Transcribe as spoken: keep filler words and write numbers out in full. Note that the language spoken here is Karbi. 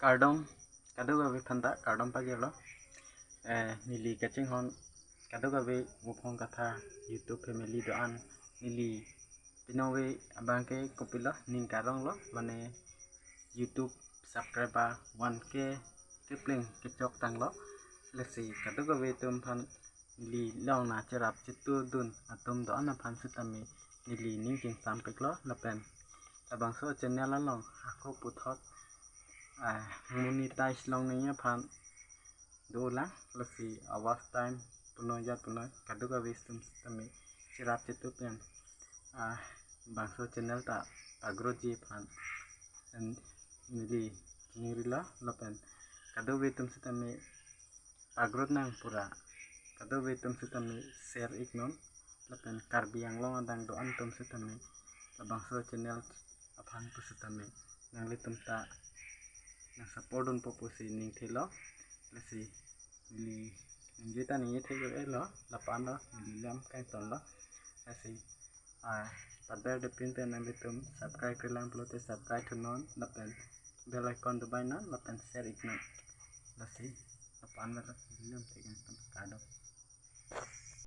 Kardom, kadokave aphanta kardom pajirlo. Eh, neli kachinghon kadokave Muphong Kathar YouTube family do-an, neli pinongve abangke kopilo, ning karonglo, mane YouTube subscriber one K kepleng kechok tanglo. Lasi kadokave atum aphan, neli along nangcherap chetudun atum do-an aphan sitame neli ning chingsampiklo lapen labangso channel along hako puthot, ah, monetize longnangji aphan dolang, lasi a-watch time punoi ajat punoi kadokave atum sitame cherap chetu pen, ah, bangso channel ta pagrotji aphan, em, neli chingrilo lapen kadokave atum sitame pagrot nang pura, kadokave atum sitame share iknon lapen Karbi Anglong adang do-an atum sitame labangso channel aphan pusitame nanglitum ta nang support dunpo pusi ning thelo. Lasi neli ningje ta ningje thek-elo, lapu-anlo, neli lam kangtonlo. Lasi, ah, pader depin pen nanglitum subscribe-relang pulote subscribe thunon lapen bell icon dobainon lapen share iknon. Lasi lapu-anlo, neli lam thek kangton, kardom.